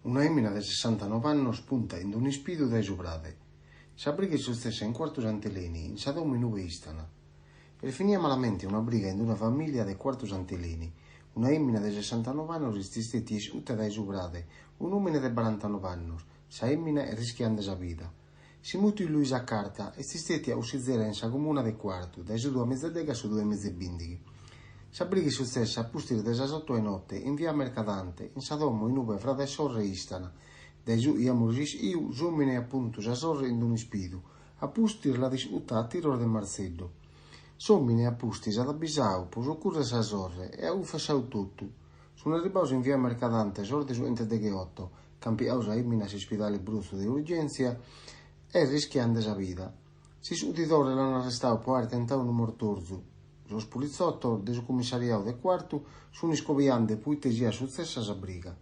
Una èmina de sessantanoe annos punta in un'ispidu dae su frade. Sa briga est sutzessa in Cuartu Sant'Eleni, in sa domo in ue istan. Est finia malamente una briga in una famìlia de Cuartu Sant'Eleni. Una èmina de sessantanoe annos est istètia iscuta dae su frade, un'òmine de barantanoe annos. Sa èmina est rischiande sa vida. Si mutit Luisa Carta, est istètia cussizera in sa Comuna de Cuartu dae su duamizadeghe a su duamizebìndighi. Sa briga est sutzessa a pustis de sas oto 'e note in via Mercadante, in sa domo in ube frade e sorre istan. Dae su chi amus ischiu, s'òmine at puntu sa sorre in un'ispidu, a pustis l'at iscuta a tiros de martzeddu. S'òmine a pustis at abisau po sucurrer sa sorre e at cunfessau totu. Sun arribaos in via Mercadante sos de su chentodegheoto, ch'an picau sa èmina a s'ispidale Brotzu de urgèntzia, est rischiande sa vida. S'iscutidore l'an arrestau po aer tentau unu mortorzu. Sos pulitzotos de su cumissariau de Cuartu sun iscobiande poite siat sutzessa sa briga.